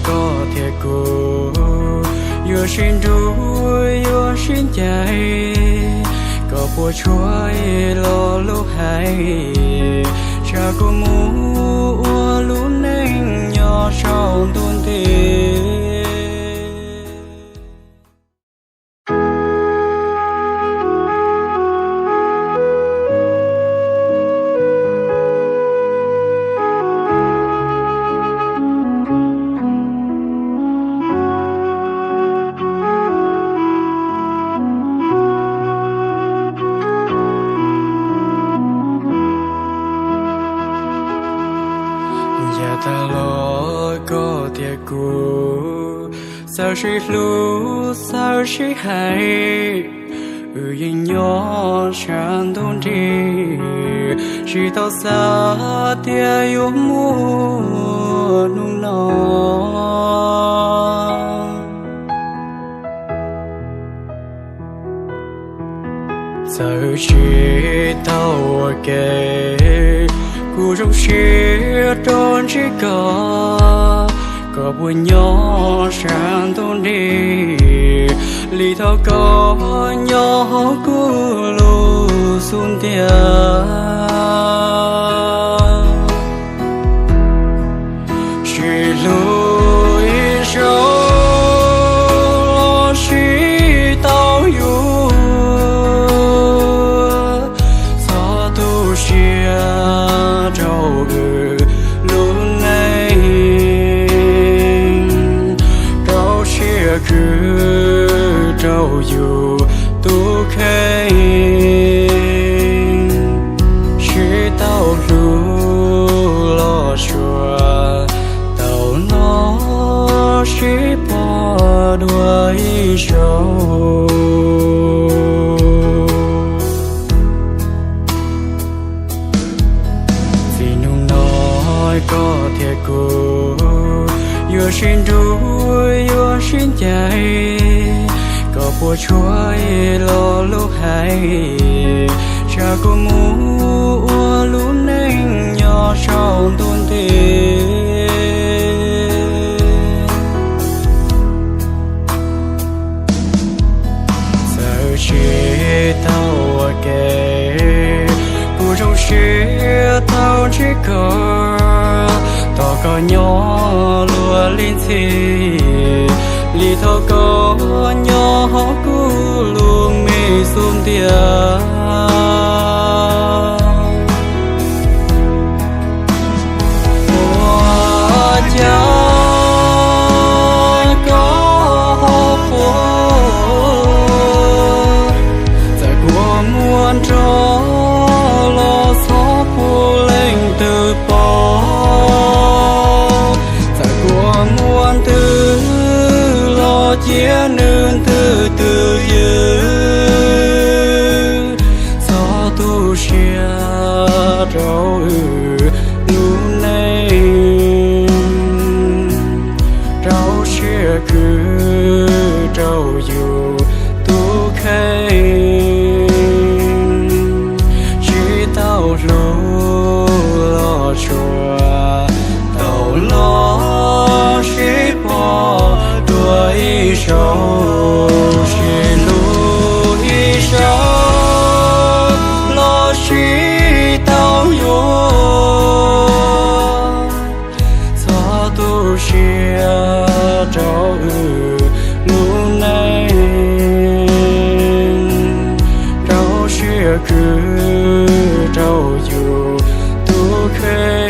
Koj thiab kuv yuav sib nrug yuav sib ncaim, koj puas tshuav ib lo lus hais, tsam kuv mus ua lub neej nyob saum ntuj nti. Yav tag los koj thiab kuv txawj sib hlub txawj sib hais, wb yeej nyob sab ntuj nrig, tsis tau xav tias yuav muaj hnub no. Txawm tsis tau ua ke, kuv zoo siab rau ntsib koj, koj puas nyob sab ntuj nrig, li thaum koj nyob hauv kuv lub xub ntiag. Sib hlub ib zaug los sib tau yuav, txhob tu siab rau wb lub neej, rau siab khwv rau yus tus kheej, sib tau hlub los suav, tau los sib pom dua ib zaug. Txij hnub no koj thiab kuv yuav sib nrug yuav sib ncaim, koj puas tshuav ib lo lus hais, tsam kuv mus ua lub neej nyob saum ntuj nti. Txawm tsis tau ua ke, kuv zoo siab tau ntsib koj, tos koj nyob luag li ntxhi, li thaum koj nyob hauv kuv lub me xub ntiag. Ua cas koj ho pub, txawm kua muag nrov los txhob pub leej twg pom, txawm kua muag ntws los cia nws ntws twj ywm, txhob tu siab rau wb lub neej, rau siab khwv rau yus tus kheej, sib tau hlub los suav, tau los sib pom dua ib zaug, sib hlub ib zaug los sib tau yuav, txhob tu siab rau wb lub neej, rau siab khwv rau yus tus kheej.